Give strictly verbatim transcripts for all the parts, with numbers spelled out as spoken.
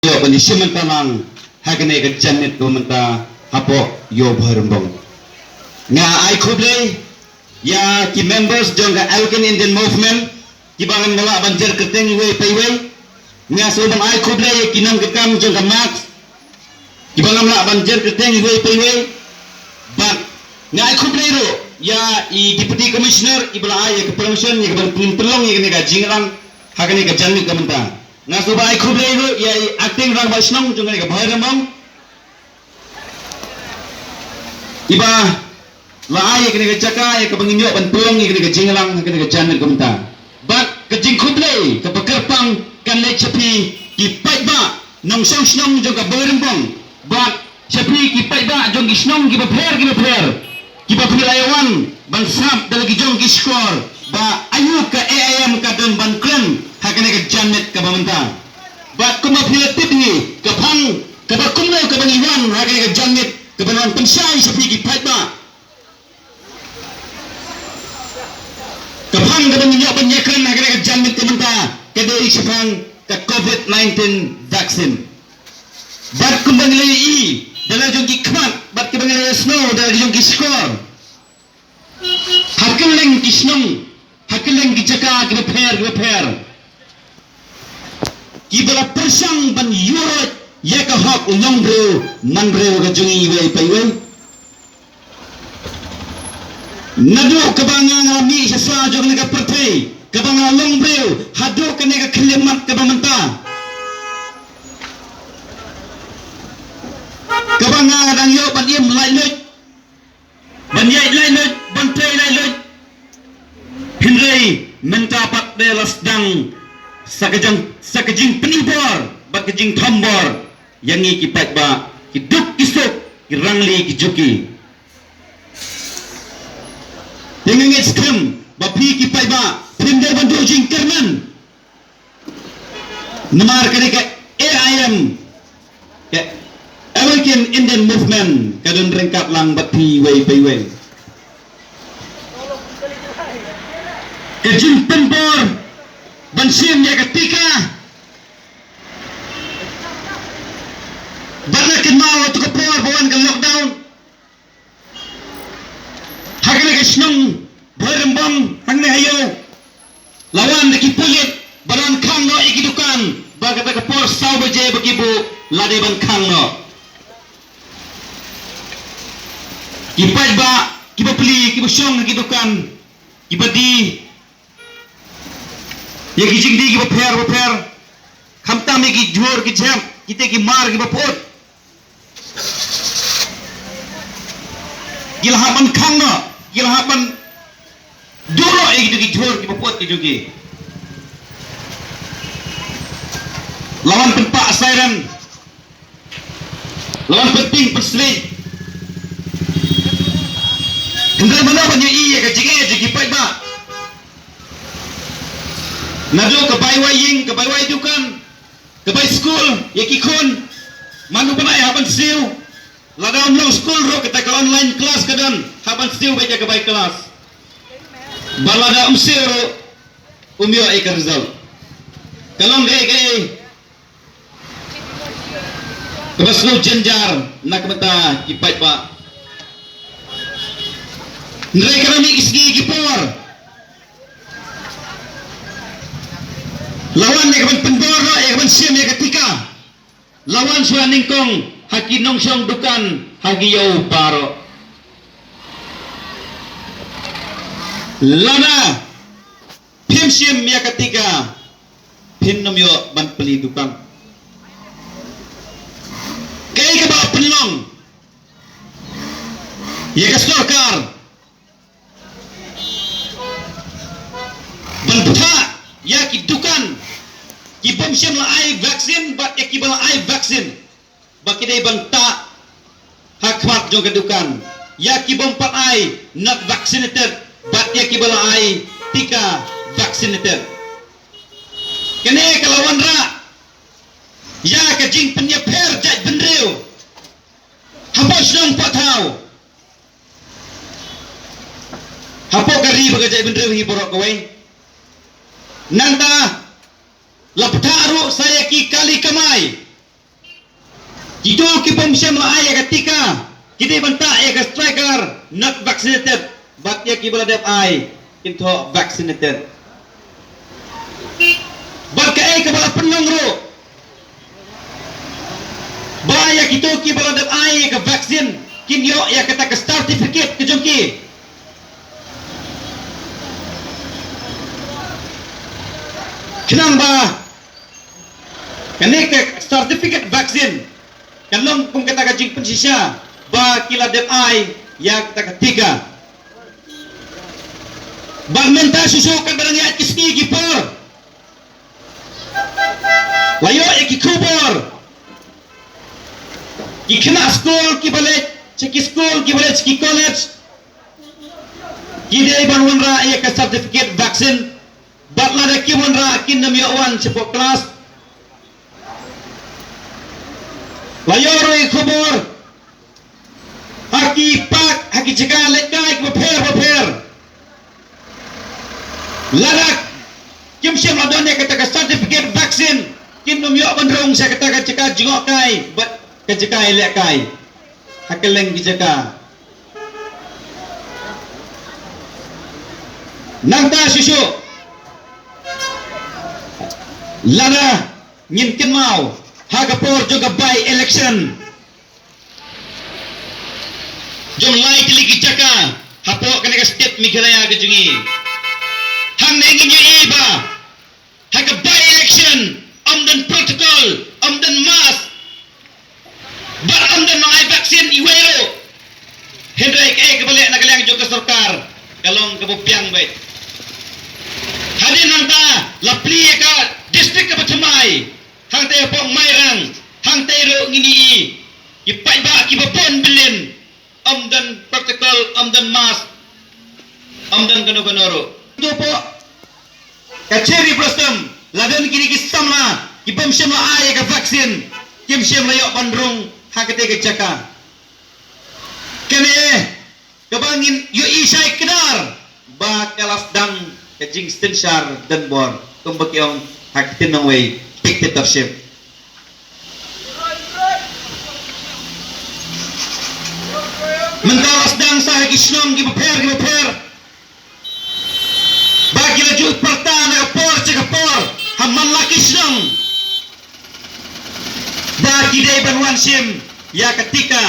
ïoh ban ïashim bynta lang ha kane ka janmiet kaba mynta hapoh Ïew Bhoirymbong. Nga ai khublei ïa ki members jong ka Awaken Indian Movement kiba ngam lah ban jer kyrteng iwei pa iwei. Nga sngewbha ban ai khublei ïa ki nongkitkam jong ka MAKS kiba ngam lah ban jer kyrteng iwei pa iwei. Bad nga ai khublei ruh ïa i Deputy Commissioner iba la ai ïa ka permission ïa ka ban pynlong ïa kane ka jingïalang ha kane ka janmiet ka mynta. Nga sngewbha ai khublei ruh ïa i Acting Rangbah Shnong jong kane ka Bhoirymbong iba la ai ïa kane ka jaka ïa kaba ngin ïoh ban pynlong ïa kane ka jingïalang ha kane ka janmiet ka mynta. Bad ka jingkhublei kaba kyrpang kan leit sha phi ki paidbah nongshong shnong jong ka Bhoirymbong bad sha phi ki paidbah jong ki shnong kiba pher kiba pher kiba phi la ïa wan ban sngap da la ki jong ki shkor ba aïu ka A I M ka don ban kren ha kane ka janmiet kaba mynta. Bad kumba phi la tip hi ka phang kaba kumno kaba ngi wan ha kane ka janmiet kaba ngi wan pynshai sha phi ki paidbah. Ka phang kaba ngi ïoh ban ïakren ha kane ka janmiet ka mynta ka dei shaphang ka COVID nineteen vaccine. Bad kumba ngi la ïohi da la jong ki khmat bad kumba ngi la ïohsngew da la jong ki shkor ha kylleng ki shnong ha kylleng ki jaka kiba pher kiba pher kiba la pyrshang ban ïuhroit ïa ka hok longbriew manbriew ka jong ngi iwei pa iwei. Naduh kaba nga nga la mih sha sla jong kane ka pyrthei kaba nga la longbriew haduh kane ka khyllipmat kaba mynta kaba nga nga dang ïoh ban im laitluid ban ïaid laitluid ban trei laitluid. Hynrei mynta pat de la sdang sa ka jing sa ka jingpynibor bad ka jingthombor ïa ngi ki paidbah ki duk ki suk ki rangli ki juki. Te nga ngeit skhem ba phi ki paidbah phim dei ban duh jingkyrmen. Namar kane ka A I M ka Awaken Indian Movement ka don ryngkat lang bad phi iwei pa iwei. Ka jingpynbor ban shim ïa ka tika bad la kynmaw ïa tu ka por ba wan ka lockdown. Ha kane ka shnong Bhoirymbong hangne ha ïew la wan da ki pulit ba wan khang noh ïa ki dukan ba kata ka por saw baje ba ki buh la dei ban khang noh. Ki paidbah kiba plie kiba shong ha ki dukan kiba die ïa ki jingdie kiba pher ba pher khamtam ïa ki jhur ki jhep kite ki mar kiba put. Ki la hap ban khang noh ki la hap ban duh noh ïa kito ki jhur kiba put ki jong ki. La wan pynpah siren la wan pynting pynsliej. Hynrei mano ban ïohi ïa ka jingeh jong ki paidbah. Naduh ka bai wai ïing ka bai wai dukan ka bai skul ïa ki khun. Mano ban ai hap ban siew. Lada ym long skul ruh kata ka online class ka don hap ban siew beit ïa ka bai class. Ba lada ym siew ruh um ïoh ïa ka result. Ka long kaei kaei kaba sngewjynjar na ka bynta ki paidbah. Hynrei ka la mih ki sngi ki por la wan ïa ka ban pynbor noh ïa ka ban shim ïa ka tika. La wan shuwa nyngkong ha ki nongshong dukan ha ki ïew baroh. Lada phim shim ïa ka tika phin ym ïoh ban plie dukan. Kaei kaba pynlong ïa ka sorkar ban pynthah ïa ki dukan ki bym shym la ai vaccine bad ïa kiba la ai vaccine ba ki dei ban tah ha khmat jong ka dukan ïa ki bym pat ai not vaccinated bad ïa kiba la ai tika vaccinated. Kane ka la wanrah ïa ka jingpynïapher jaitbynriew hapoh shnong poh thaw hapoh ka ri bad ka jaitbynriew hi baroh kawei. Nangta la pynthah ruh sa ïa ki kali kamai Kito ki bym shym la ai ïa ka tika, ki dei ban tah ïa ka striker not vaccinated, bad ïa kiba la dep ai kin thoh vaccinated. Bad kaei kaba la pynlong ruh ba ïa kito kiba la dep ai ïa ka vaccine kin ïoh ïa kata ka certificate ka jong ki. Khnang ba kane ka certificate vaccine kan long kum kata ka jingpynshisha ba ki la dep ai ïa kata ka tika. Bad mynta shuh shuh katba dang ïaid ki sngi ki por, la ïoh ïa ki khubor, ki khynnah skul kiba leit sha ki skul, kiba leit sha ki college, ki dei ban wanrah ïa ka certificate vaccine. Bad lada kim wanrah, kin ym ïoh wan shapoh klas. La ïoh ruh ïa ki khubor, ha ki park, ha ki jaka lehkai kiba pher ba pher, lada kim shym la don ïa kata ka certificate vaccine, kin ym ïoh ban rung sha kata ka jaka jngohkai bad ka jaka ïalehkai ha kylleng ki jaka. Nangta shuh shuh, lada ngin kynmaw ha ka por jong ka by election jong lai tylli ki jaka hapoh kane ka state Meghalaya ka jong ngi, hangne ngin ïohi ba ha ka by election ym don protocol, ym don mask, bad ym don nongai vaccine iwei ruh. Hynrei kaei kaba leh na ka liang jong ka sorkar ka long kaba biang beit. Hadien nangta la plie ïa ka district kaba thymmai, hangtei hapoh Mairang, hangtei ruh ngin ïohi ki paidbah kiba bun bylliñ, ym don protocol, ym don mask, ym don kano kano ruh. To hapoh ka Cherry Blossom la don kine ki samla ki bym shym la ai ïa ka vaccine, kim shym la ïoh ban rung ha katei ka jaka. Kane kaba ngin ïohi shai kdar ba ka la sdang ka jingsynshar donbor, kumba ki ong ha ka ktien nongwei, dictatorship. Mynta la sdang sa ha ki shnong kiba pher kiba pher ba ki la ju pyrta na ka por sha ka por ha man la ki shnong ba ki dei ban wan shim ïa ka tika,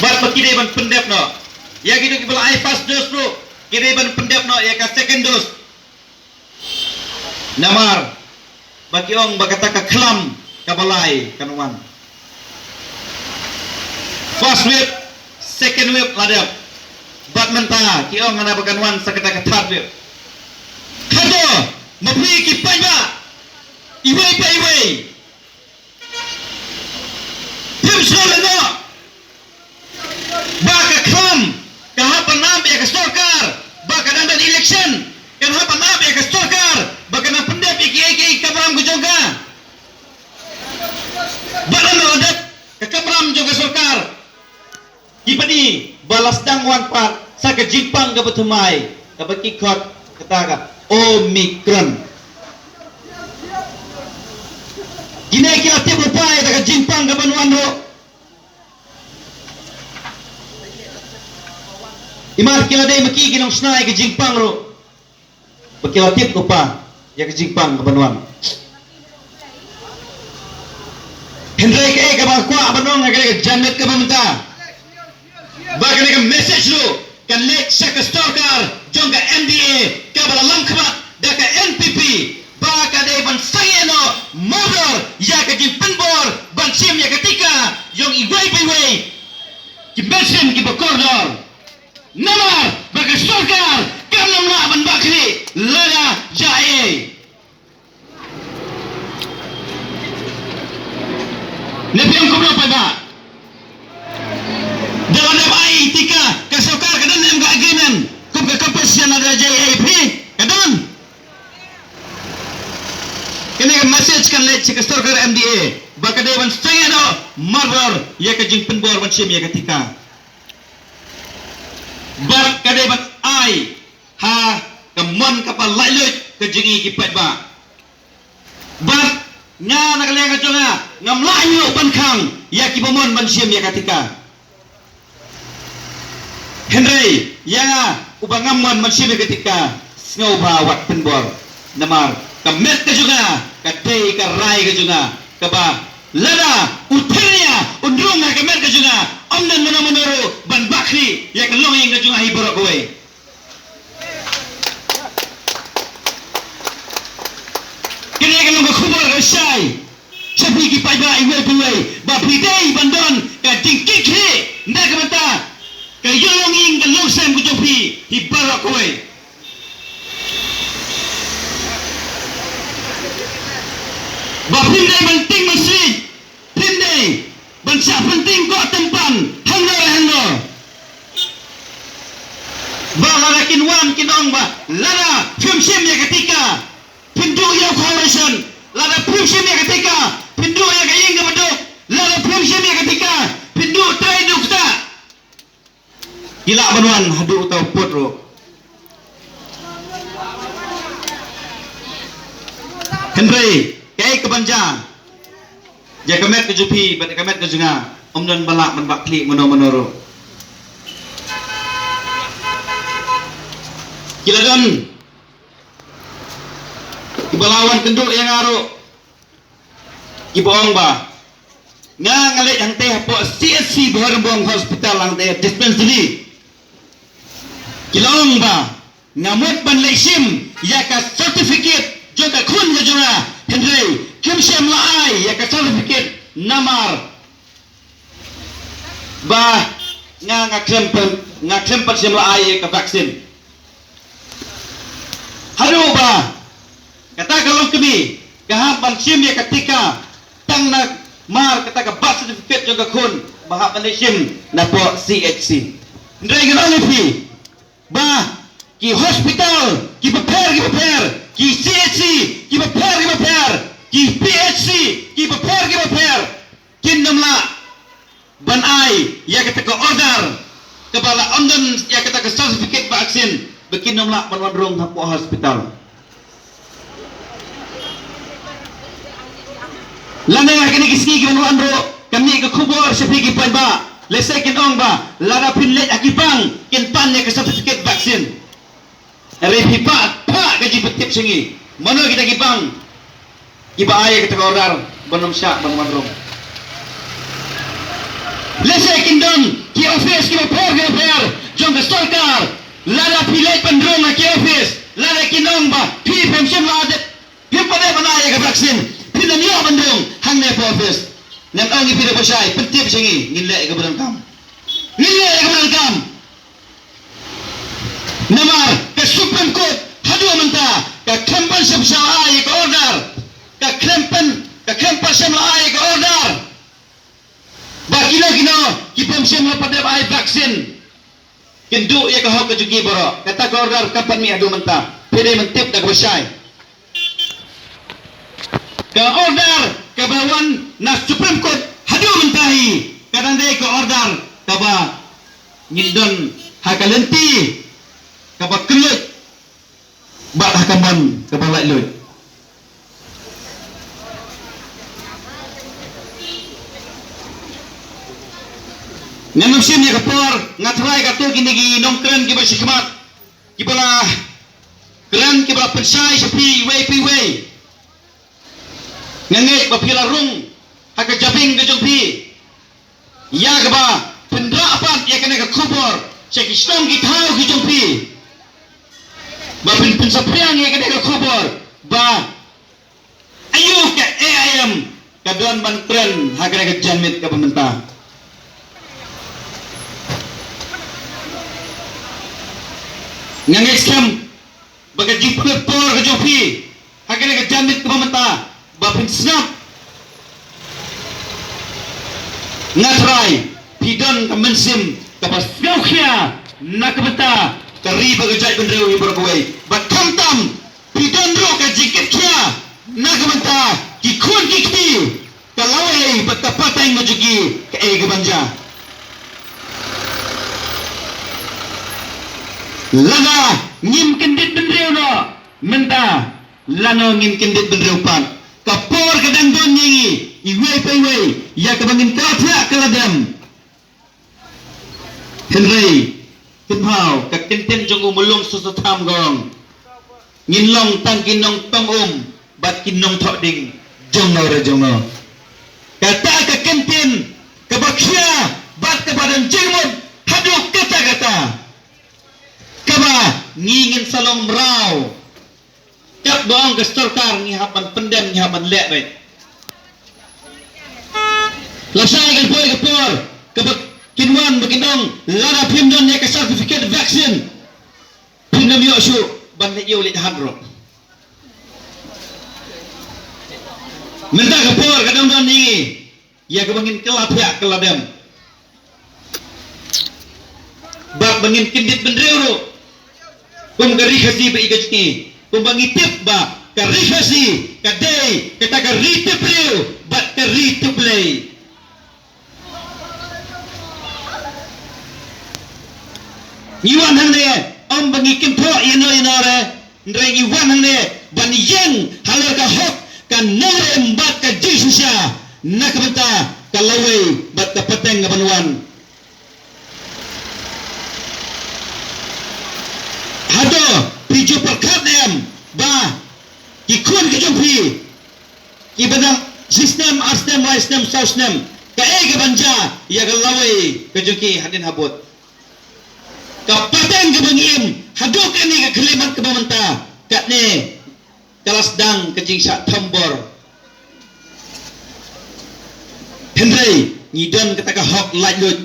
bad ba ki dei ban pyndep noh. Ïa kito kiba la ai first dose ruh ki dei ban pyndep noh ïa ka second dose. Namar ba ki ong ba kata ka khlam kaba lai kan wan. First wave, second wave la dep, bad mynta ki ong hana ba kan wan sa kata ka third wave. Hato ma phi ki paidbah iwei pa iwei, phim sngewlyngngoh ba ka khlam ka hap ban ap ïa ka sorkar, ba ka dang don election kan hap ban ap ïa ka sorkar ba ka nang pyndep ïa kiei kiei ki kamram ka jong ka? Bad lada la dep ka kamram jong ka sorkar, ki pyni ba la sdang wan pat sa ka jingpang kaba thymmai kaba ki khot kata ka Omicron. Kine ki la tip lypa ïa ka jingpang kaban wan ruh. Namar ki la dei ma ki ki nongshna ïa ka jingpang ruh, ba ki la tip lypa ïa ka jingpang kaban wan. Hynrei kaei kaba nga kwah ban ong ha kane ka janmiet kaba mynta, ba kane ka message ruh kan leit sha ka sorkar jong ka M D A kaba la lam khmat da ka N P P, ba ka dei ban sangeh noh mardor ïa ka jingpynbor ban shim ïa ka tika jong iwei pa iwei ki mynsiem kiba kordor. Namar ba ka sorkar kam lah ban bah khlieh lada jia ei. Ne phi ong kumno paidbah? Da la dep ai tika ka sorkar ka don em ka agreement kum ka compensation lada jia ei phi? Ka don. Kane ka message kan leit sha ka sorkar M D A ba ka dei ban sangeh noh mardor ïa ka jingpynbor ban shim ïa ka tika, bad ka dei ban ai ha ka mon kaba laitluid ka jong ngi ki paidbah. Bad Nga na ka liang ka jong nga ngam lah ïoh ban khang ïa kiba mon ban shim ïa ka tika. Hynrei ïa nga uba ngam mon ban shim ïa ka tika, sngewbha wat pynbor. Namar ka met ka jong nga ka dei ka rai ka jong nga, kaba lada u thyrnia un rung ha ka met ka jong nga, ym don mano mano ruh ban bakhlieh ïa ka longïing ka jong nga hi baroh kawei. Kane ka long ka khubor ka shai sha phi ki paidbah iwei pa iwei, ba phi dei ban don ka jingkitkhlieh na ka bynta ka ïoh longïing ka longsem ka jong phi hi baroh kawei. Ba phim dei ban tieng ban slieng, phim dei ban shah pyntieng koh tympan hangno hangno. Ba lada kin wan kin ong ba lada phim shim ïa ka tika, phin duh ïa u coalition. Lada phim shim ïa ka tika, phin duh ïa ka ïing kaba duk. Lada phim shim ïa ka tika, phin duh trai duh ktah. Ki lah ban wan haduh uta u pud ruh. Hynrei kaei kaban jia, ïa ka met ka jong phi bad ka met ka jong nga, ym don ba lah ban bakhlieh mano mano ruh. Ki la don kiba la wan kynduh ïa nga ruh, kiba ong ba nga, nga leit hangtei hapoh C H C Bhoirymbong Hospital, hangtei dispensary. Ki la ong ba nga mut ban leit shim ïa ka certificate jong ka khun ka jong nga, hynrei kim shym la ai ïa ka certificate namar ba nga, nga khlem pyn, nga khlem pynshim la ai ïa ka vaccine. Haduh ba kata ka longkmie ka hap ban shim ïa ka tika tang namar kata ka birth certificate jong ka khun ba hap ban leit shim napoh C H C. Hynrei ngan ong ïa phi ba ki hospital kiba pher kiba pher, ki C H C kiba pher kiba pher, ki P H C kiba pher kiba pher, kin ym lah ban ai ïa kata ka order kaba la ym don ïa kata ka certificate vaccine, ba kin ym lah ban wan rung hapoh hospital. Lane ha kine ki sngi kiban wan ruh, kan mih ka khubor sha phi ki paidbah, lehse kin ong ba lada phin leit ha ki bank kin pan ïa ka certificate vaccine. Hynrei phi phah, phah ka jingpyntip sha ngi, mano kita ki bank kiba ai kata ka order ban ym shah ban wan rung? Lehse kin don ki office kiba pher kiba pher jong ka sorkar. Lada phi leit ban rung ha ki office, lada kin ong ba phi phim shym la dep, phim pat dep ban ai ka vaccine, phin ym ïoh ban rung hangne hapoh office. Ngan ong ïa phi da ba shai, pyntip sha ngi, ngin leh ïa kaba donkam. Ngin leh ïa kaba donkam. Namar ka Supreme Court haduh mynta ka khlem pynshai ïa ka order, ka khlem pyn, ka khlem pynshai ïa ka order ba kino kino ki bym shym la pat dep ai vaccine kin duh ïa ka hok ka jong ki baroh. Kata ka order kam pat mih haduh mynta. Phi dei ban tip da kaba shai. Ka order kaba wan na Supreme Court haduh mynta hi, ka dang dei ka order kaba ngin don ha ka lynti kaba kylluid bad ha ka mon kaba laitluid. Ngan ym shim ïa ka por, nga tharai katto kine ki nongkren kiba shikhmat, kiba la kren, kiba la pynshai sha phi iwei pa iwei. Nga ngeit ba phi la rung ha ka jabieng ka jong phi ïa kaba pynrah pat ïa kane ka khubor sha ki shnong ki thaw ki jong phi, ba phin pynsaphriang ïa kane ka khubor ba aïu ka A I M ka don ban kren ha kane ka janmiet kaba mynta. Nga ngeit skhem ba ka jingpynlut por ka jong phi ha kane ka janmiet kaba mynta ba phin sngap. Nga tharai phi don ka mynsiem kaba sngewkhia na ka bynta ka ri bad ka jaitbynriew hi baroh kawei, bad khamtam phi don ruh ka jingkitkhia na ka bynta ki khun ki kti, ka lawei bad ka pateng ka jong ki, kaei kaban jia. Lada ngim kyndit bynriew noh mynta, lano ngin kyndit bynriew pat? Ka por ka dang don ïa ngi, iwei pa iwei, ïa kaba ngin kylla thiah kylla dem. Hynrei, kynmaw, ka kyntien jong u Mahlun Soso Tham ka ong, ngin long tang ki nongtong um bad ki nongthoh ding jong no re jong no. Kata ka kyntien kaba khia bad kaba don jingmut haduh katta katta. Kaba ngi ngin sa long mraw. Katba ong ka sorkar ngi hap ban pyndem, ngi hap ban leh beit. Lashai kan poi ka por kaba kin wan ba kin ong lada phim don ïa ka certificate vaccine, phin ym ïoh shuh ban leit ïew leit hat ruh. Mynta ka por ka dang don ïa ngi ïa kaba ngin kylla thiah kylla dem. Bad ba ngin kyndit bynriew ruh kum ka Ri Khasi ba i ka jong ngi, kumba ngi tip ba ka Ri Khasi ka dei kata ka ri tip briew bad ka ri tip Blei. Ngi wan hangne ym ba ngi kynthoh ïano ïano re, hynrei ngi wan hangne ban ïeng halor ka hok, ka nongrim bad ka jingshisha na ka bynta ka lawei bad ka pateng kaban wan. Hato phi ju pyrkhat em ba ki khun ki jong phi kiba dang shi snem, ar snem, lai snem, saw snem, kaei kaban jia ïa ka lawei ka jong ki hadien habud? Ka pateng kaba ngi im haduh kane ka khyllipmat kaba mynta, katne ka la sdang ka jingshah thombor. Hynrei ngi don kata ka hok laitluid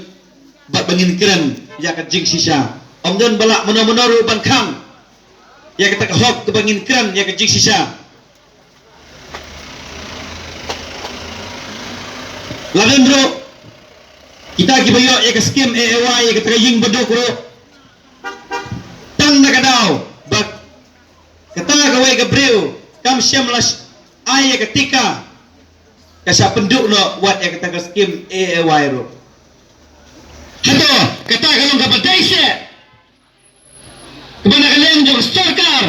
bad ba ngin kren ïa ka jingshisha. Ym don ba lah mano mano ruh ban khang ïa kata ka hok kaba ngin kren ïa ka jingshisha. Lada ruh kita kiba ïoh ïa ka skim A A Y, ïa kata ka ïing baduk ruh, tang na ka daw ba kata kawei ka briew kam shym la ai ïa ka tika, ka shah pynduh noh wat ïa kata ka skim A A Y ruh. Hato kata ka long kaba dei seh kaba na ka liang jong ka sorkar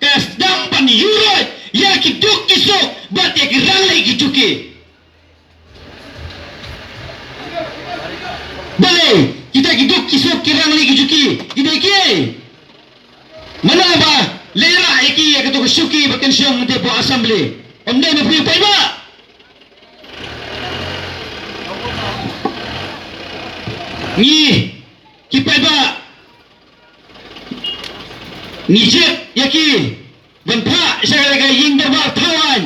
ka sdang ban ïuhroit ïa ki duk ki suk bad ïa ki rangli ki juki? Balei kita ki duk ki suk ki rangli ki juki ki dei kiei? Mano ba leh rah ïa ki ïa kato ka shuki ba kan shong hangtei hapoh Assembly? Ym dei na phi paidbah? Ngi ki paidbah ngi jied ïa ki ban phah sha ka ïing dorbar thaw aiñ,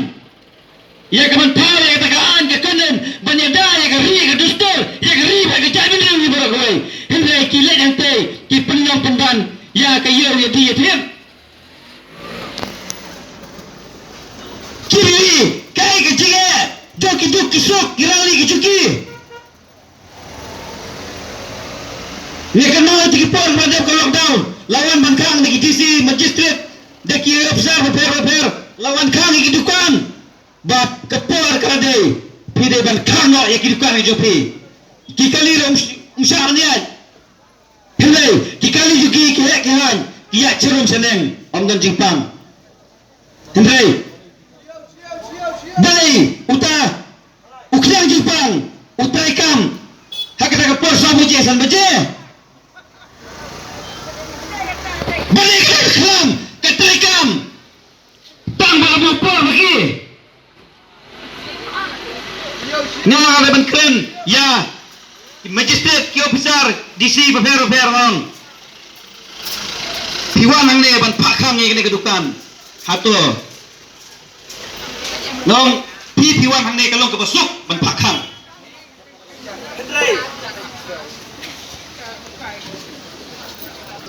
ïa ka ban phah ïa kata ka aiñ ka kynhun ban ïada ïa ka ri ka dustur, ïa ka ri bad ka jaitbynriew ngi baroh kawei. Hynrei ki leit hangtei ki pynlong pynban ïa ka ïew ïa di ïa thied. Ki ri kaei ka jingeh jong ki duk ki suk ki rangli ki juki? Ngi kynmaw ïa ki por ba dep ka lockdown, la wan ban khang da ki D C, magistrate, da ki officer bapher bapher, la wan khang ïa ki dukan. Bad ka por ka la dei, phi dei ban khang noh ïa ki dukan ki jong phi. Ki kali ruh ym sh-, ym shah ban ïaid. Hynrei ki kali jong ki, ki heh ki haiñ, ki ïaid sharum shaneng, ym don jingpang. Hynrei balei uta u khñiang jingpang u trei kam ha kata ka por saw baje, san baje? Balei ka khlam ka trei kam tang ba la buh por ba ki? Nga la ban kren ïa ki magistrate, ki officer, D C bapher bapher, ong, phi wan hangne ban phah khang ïa kane ka dukan. Hato nong phi, phi wan hangne ka long kaba suk ban phah khang?